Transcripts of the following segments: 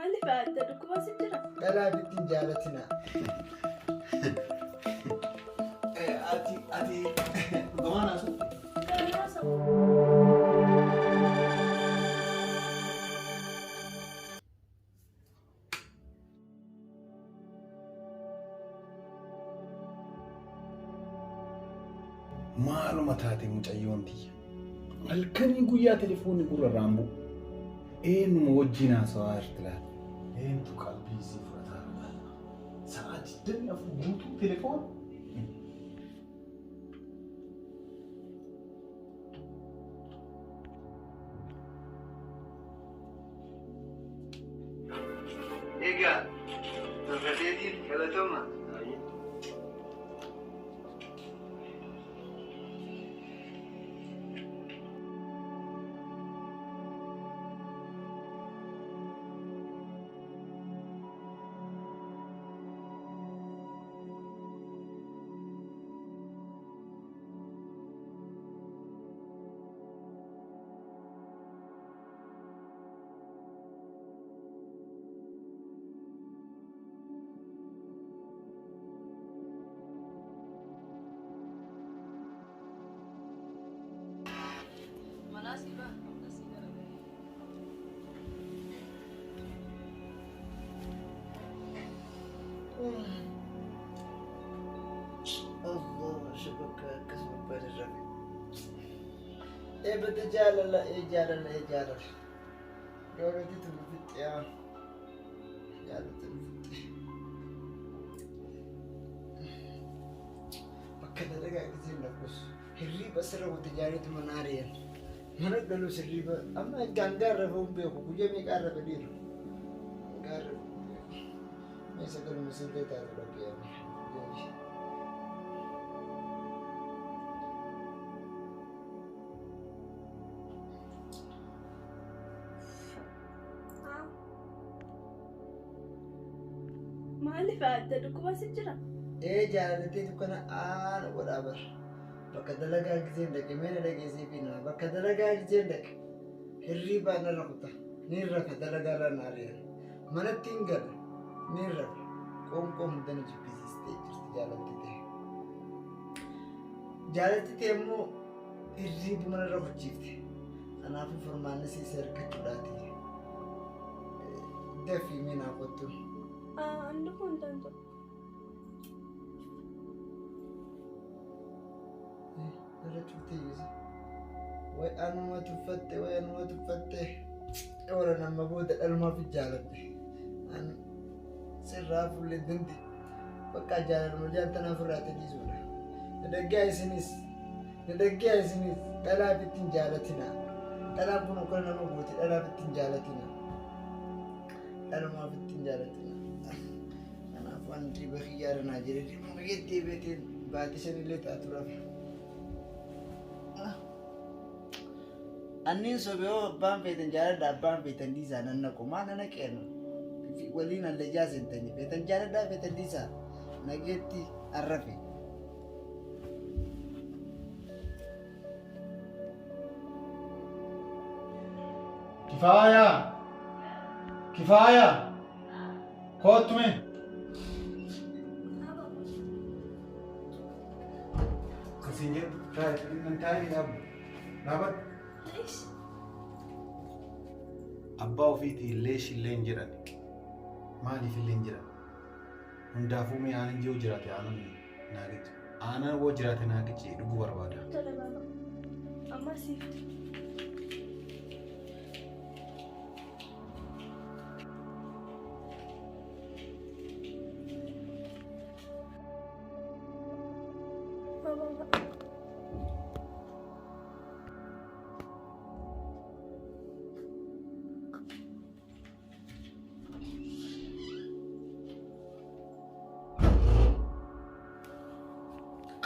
Maaliif adda dhukkuba si jira? Dhalaa bittiin jaalatina. Ati dhugamaan haasofte? Dhalaa sabu. Maaluma taate mucayyoon tiyya. Halkanii guyyaa telefoonni gurra irraan bu'u. Eenyuma wajjin haasawaa jirti laata? Eenyutu qalbii isii fudhataa laata? Sa'a 24 guutuu telefoona? Egaa tolfateetiif galatooma. Allah shabaka akkasuma bareeda. Eebata jaalala ee jaalala ee jaalala. Jaalalti tun fixxe yaa. Jaalalti tun fixxe. Bakka dalagaa giseen lakkoofsu. Hirriiba sirra wata jaalitu mana ari'an. Mana galus hirriiba amma gaangaa irra ba'uun beeku guyyaa meeqaa irra badiiru. Gaangaa irra ba'uun beeku. Meeshaa galuma sillee taatu dhaggeeffame. Maaliif adda dhukkuba si jira? Ee jaalalteetu kana aana godhaa bara. Bakka dalagaa giseen dhaqe meena dhageessee fi nama bakka dalagaa giseen dhaqe hirriibaa narra kuta ni rafa dalagaa irraa na ari'an manatti hin gala ni rafa qoonqoo hunda na jibbisiistee jirti jaalalti ta'e. Jaalalti ta'e immoo hirriibuma narra kuchiifte kanaafuu furmaanni siisa argachuudhaati. Dafii mee naa kottu. An dhufuu hin danda'u. Irra cuftee jirti. Way anuma tuffatte, way anuma tuffatte. Warra nama booda dhalumaaf jaaladhe. An sirraa fuullee dandi. Bakka jaalaluma jaantanaaf irraa tadiisuudha. Nadaggaa isinis, nadaggaa isinis dhalaaf ittiin jaalatina. Dhalaan kun akkana nama gooti dhalaaf ittiin jaalatina. Dhalumaaf ittiin jaalatina. Kanaaf waan dhiiba xiyyaara naa jedhe dhimma biyyattii beeteen baatii shanillee taatu rafa. Anniin sobee hoo abbaan feetan jaaladha abbaan feetan dhiisaa nan naqu maa nana qeenu waliin hallayyaa seentanii feetan jaaladhaa feetan dhiisaa nageetti arrafe. Kifaayaa! Kifaayaa! Kottu mee! Akkasiin jedhu taa'ee taa'ee dhaabu. Dhaabadhu. Abbaa ofiitii leesh illee hin jedhan. Maaliif illee hin jedhan. Hundaafuu mee aanan yoo jiraate aanan naa gici. Aanan woo jiraate naa gici dhuguu barbaada. Tole baaba. Amma siif. Baba.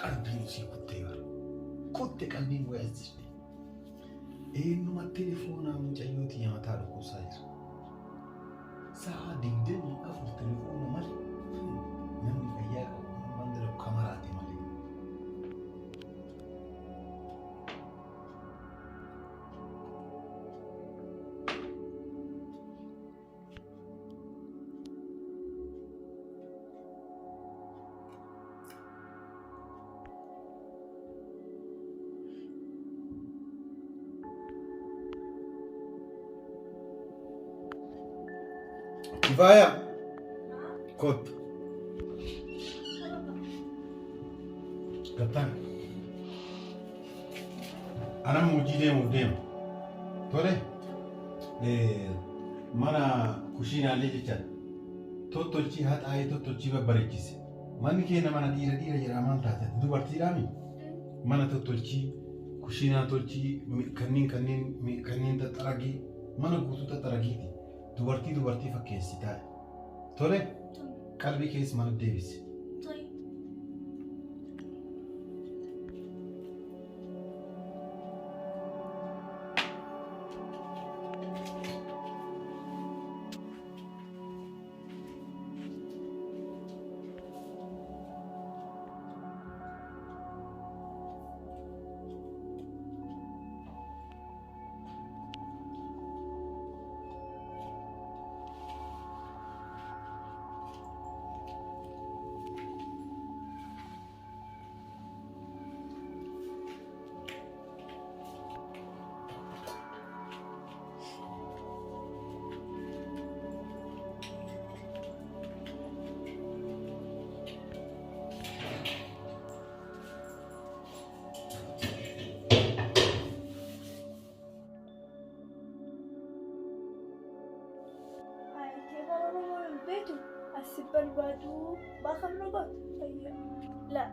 Qalbiin isii kuttee bara. Kutte qalbiin wayii as jirti. Eenyuma telefoonaa mucayyoo mataa dhukkubsaa jira. Sa'a 24 telefoona malee namni fayyaa qabu waan dalagu kamaraate malee. Kifaaya. Kottu. Gattaan. Anam hojii deemuuf deema. Tole. Mana kushiinaallee jechaan tottolchii haxaa'ee tottolchii babbareechise. Manni keenya mana dhiira dhiira jedhaa maal taate dubartiidhaami? Mana tottolchii kushiinaa tolchii kanneen kanneen kanneen xaxxaragii mana guutuu xaxxaragiiti. Dubartii dubartii fakkeessi taa'e. Tole qalbii keessa mana deebisi. Barbaadu baafamnu gootu la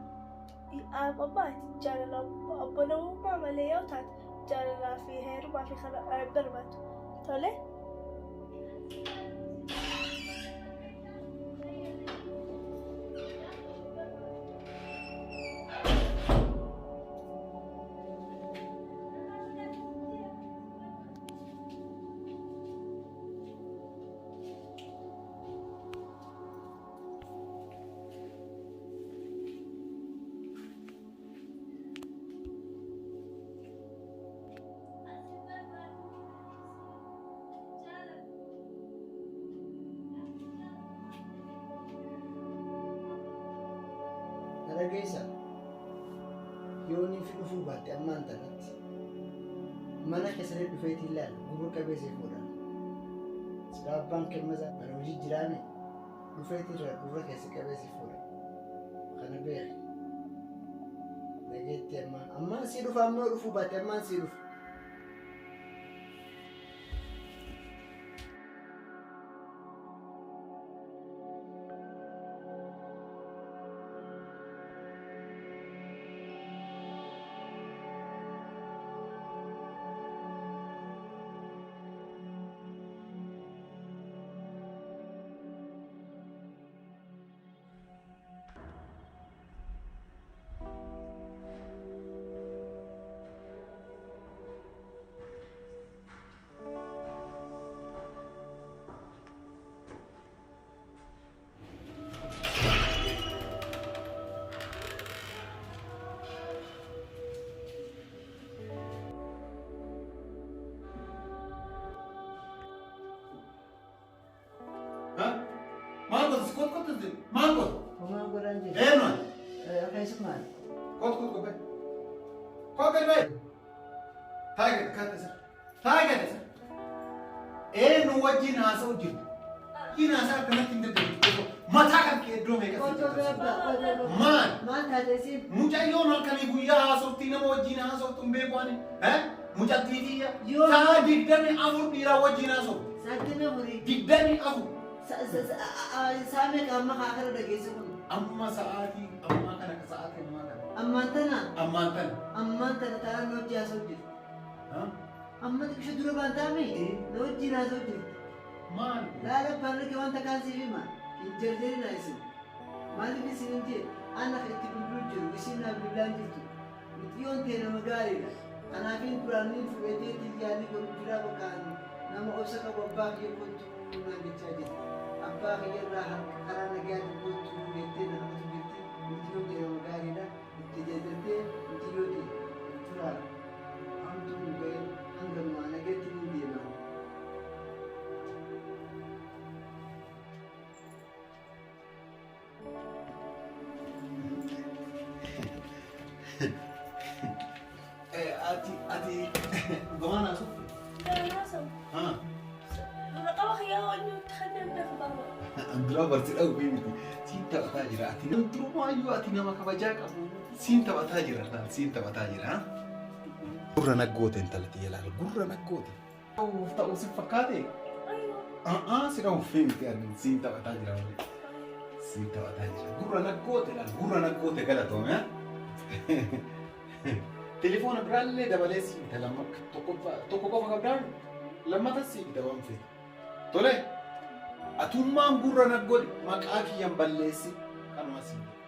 abbaati jaalala obbolummaa malee yoo taate jaalalaa fi heerumaa fi kana barbaadu tole. Dhageessa yoonii fi dhufuu baatte ammaan tanatti mana keessatti dhufeetii ilaala gurra qabeessa fuudhan. Silaa abbaan kennaa mana hojii jiraame dhufeetii irraa gurra keessa qabeessa fuudhan. Kana beeki. Dhageetti ammaan ammaan sii dhufa ammoo dhufuu baatte ammaan sii dhufa. Mucayyoon halkanii guyyaa haasoftii nama wajjin haasoftu hin beeku ani. Mucattii tiyya sa'a 24 dhiiraa wajjin haasoftu. 24. Sa'a meeqa amma kaakara dhageesse kun? Amma sa'aatii ammaa kana sa'aatii ammaa kana. Ammaan tana? Ammaan tana. Ammaan tana taa'an na wajjin haasa'u jirti. Amma xiqqisho dura baan taa'ame na wajjin haasa'u jirti. Maal? Laala abbaan arge wanta kaan siif hima. Hin jarjarina isin. Maaliif isin hin jee? Ana itti bilbiluu jiru isin naa bilbilaan jirtu. Mixiyyoon tee nama gaariidha. Kanaafin duraan niin fudhatee yaalii godhu jira bakkaan nama obsa qabu abbaa kiyya kottu naan jechaa jirti. Abbaa kiyya irraa harka karaa nagayaatiin kottu jettee na kadhatu jirti. Mixiyyoon tee nama gaariidha. Itti jarjartee mitiyyoo tee turaa hamtuun hin gahin hanga ammaa nagayatti niin deema. Ati ati dhugamaan haasofte? Haasa'u. Raqaba kiyyaa waan nuti kanneen beeku. An duraa barsi dha'uu miti. Siin taphataa jira. Ati durumaayyuu ati nama kabajaa qabu. Siin taphataa jira laal siin taphataa jira. Gurra naggoote intala tiyya laal gurra naggoote. Ta'uuf ta'uu si fakkaate? A'aa si dha'uuf miti ani siin taphataa jira malee. Siin taphataa jira. Gurra naggoote laal gurra naggoote galatoome. Telefoona biraallee dabalee sii bita lamma tokko qofa qabdaa lammata sii bita waan feete. Tole atummaan gurra naggodhi maqaa kiyyan balleessi kanuma sii bita.